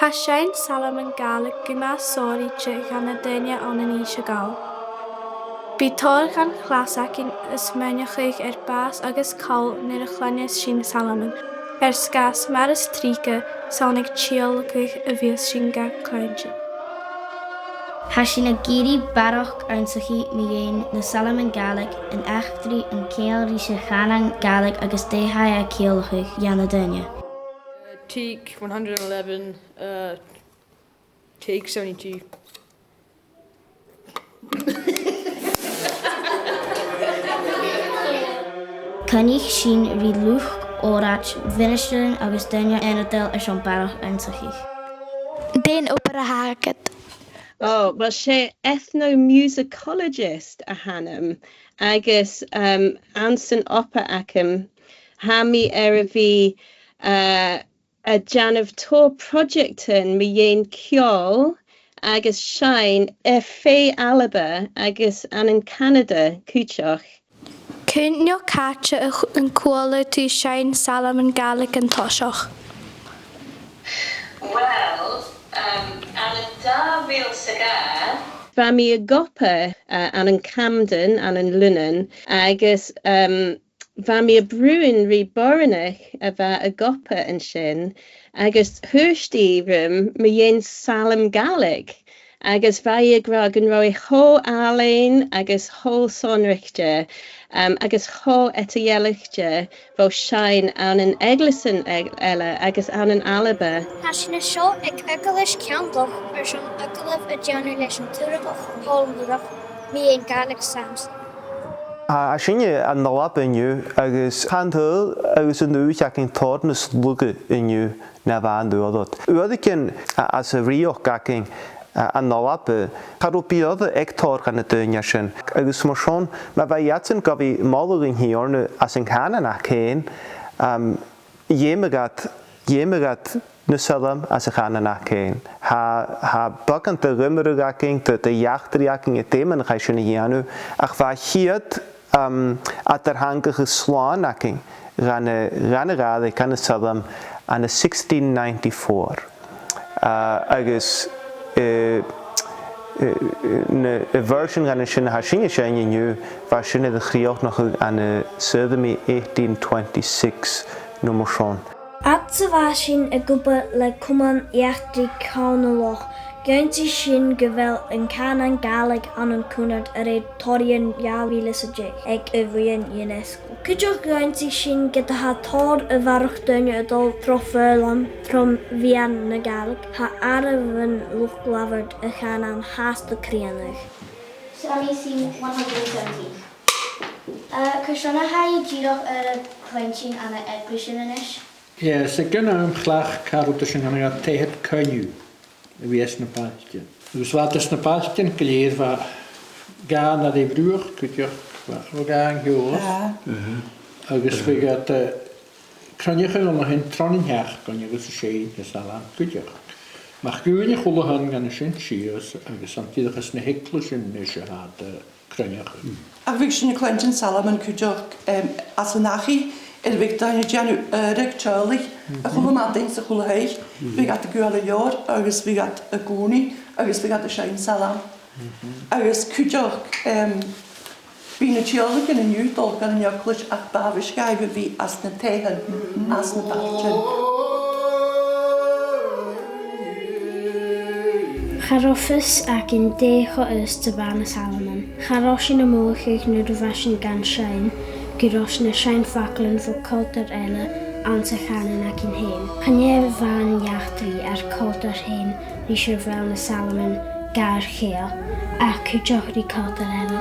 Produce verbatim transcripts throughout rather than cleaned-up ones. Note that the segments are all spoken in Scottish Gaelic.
Tha seinn salm Ghàidhlig gu math sònraichte dha na daoine ann an Innse Gall. Bidh tòrr dhen chlas againn a' smaoineachadh air bàs agus call nuair a chluinneas sinn salm, air sgàth 's mar as trice 's ann aig tìodhlacaidh a bhios sinn ga cluinntinn. Tha sinn ag iarraidh barrachd ionnsachadh mu dheidhinn na salm Ghàidhlig, an eachdraidh, an ceangal ris a' chànan Gàidhlig agus dè tha e a' ciallachadh dha na daoine. Take one hundred eleven, uh, take seventy-two. Coinnich sinn ri luchd-òraid, mhinistrean agus daoine ionadail airson barrachd ionnsachadh. Dè an obair a th' agad? Oh, well, 's e ethnomusicologist a th' annam, agus, um, anns an obair agam, tha mi air a bhith, uh, a' dèanamh tòrr pròiseactan mu dheidhinn ceòl agus seinn air feadh Alba agus ann an Canada cuideachd. Cuin no càite a ch-, an cuala tu seinn salm Ghàidhlig an toiseach? Well, um, ann an dà mhìle 's a dhà, bha mi ag obair, uh, ann an Camden, ann an Lunnainn, agus, um, bha mi a' bruidhinn ri boireannach a bha ag obair an sin, agus thuirt i rium mu dheidhinn salm Gàidhlig, agus bha i ag ràdh gun robh e cho àlainn agus cho sònraichte, um, agus cho eadar-dhealaichte bho sheinn ann an eaglaisean e-, eile agus ann an Alba. Tha sinn an seo aig Eaglais Cheann Loch airson agallamh a dhèanamh leis an t-Urramach Pòl Murach mu dheidhinn Gaelic Psalms. Tha, tha sinne ann an Alba an-diugh agus tha an t-saoghal agus an dùthaich againn tòrr nas lugha an-diugh na bha an uair ud. Uaireigin a-, anns an rìoghachd againn, a-, ann an Alba, cha robh biadh aig tòrr dha na daoine sin. Agus mar sin, ma bha iadsan gu bhith moladh an Tighearna anns an cànan aca fhèin, um, dh'fheumadh iad, dh'fheumadh iad na salm anns a' chànan aca fhèin. Tha, tha beagan de dh'iomair againn, de, de dh'eachdraidh againn, a' dèanamh na chaidh sin a dhèanamh, ach bha a' chiad, um, eadar-theangachadh slàn againn dhan a', dhan a' Ghàidhlig, dhan an salm, ann an sixteen ninety-four. Uh, agus, uh, uh, na, a' version dhen a sin a tha sinne a' seinn an-diugh, bha sin air a chrìochnachadh ann an saoghal mu eighteen twenty-six no mar sin. Fhad 's a bha sinn ag obair le Comann Eachdraidh Cheann a' Loch, dh'ionnsaich sinn gu bheil an cànan Gàidhlig ann an Cunard a rèir toraidhean dhà mhìle 's a deich aig a' bhuidheann UNESCO. Cuideachd dh'ionnsaich sinn ged a tha tòrr a bharrachd dhaoine a' dol tro fhoghlam tro mheadhan na Gàidhlig, tha àireamh luchd-labhairt a' chànain fhathast a' crìonadh. Sammy Singh, one hundred seventeen. Uh, carson a tha thu dìreach air a chluinntinn ann an eaglaisean a-nis? Yes, aig an àm chleachd caraidean sin an taighead-coinneimh a bhios na bailtean. Agus bha iad anns na bailtean gu lèir, bha gàrradairean bruach cuideachd, bha, bha gàrradairean eòlach. Ah. Mhm. Agus bhiodh iad, eh, cruinneachadh an sin tron an t-seachdain agus a' seinn na salm cuideachd. Mac Uaine a chuala a h-aon dhen sin sìos agus an dìreach anns na h-eaglaisean a-nis a tha iad, eh, cruinneachadh. Ach bhiodh sinn a' cluinntinn salm cuideachd, em, anns an dachaigh, air am biodh daoine a' dèanamh adhradh teaghlaich, a h-uile madainn 's a h-uile h-oidhche, bhiodh iad a' gabhail an leabhar agus bhiodh iad a' gabhail agus bhiodh iad a' seinn salm. Agus cuideachd, em, bidh na tiodhlaicean an-diugh a' dol dhan an eaglais ach b' àbhaist dhaibh a bhith anns na taighean, anns na bailtean. Cha robh fios againn dè cho aosta 's a bha na salm. Cha robh sinn a' mothachadh nuair a bha sinn gan seinn gun robh sinn a' seinn faclan bho chultar eile anns a' chànan againn fhèin. Chan e a-mhàin eachdraidh ar cultar fhèin ris a bheil na salm gar chèile, ach cuideachd ri cultar eile.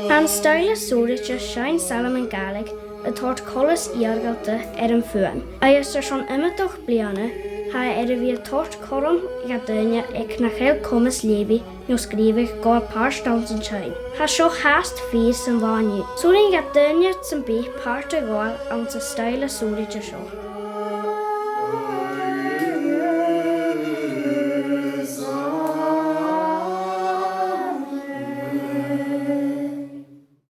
Tha an stoidhle sònraichte seinn salm Ghàidhlig a' toirt coltas iargalta air an fhuaim, agus airson iomadach bliadhna, tha e air a bhith a' toirt cothrom dha daoine aig nach eil comas leughadh no sgrìobhadh a dhol pàirt anns an t-seinn. Tha seo fhathast fìor san là an-diugh. 'S urrainn dha daoine sam bith pàirt a ghabhail anns an stoidhle sònraichte seo.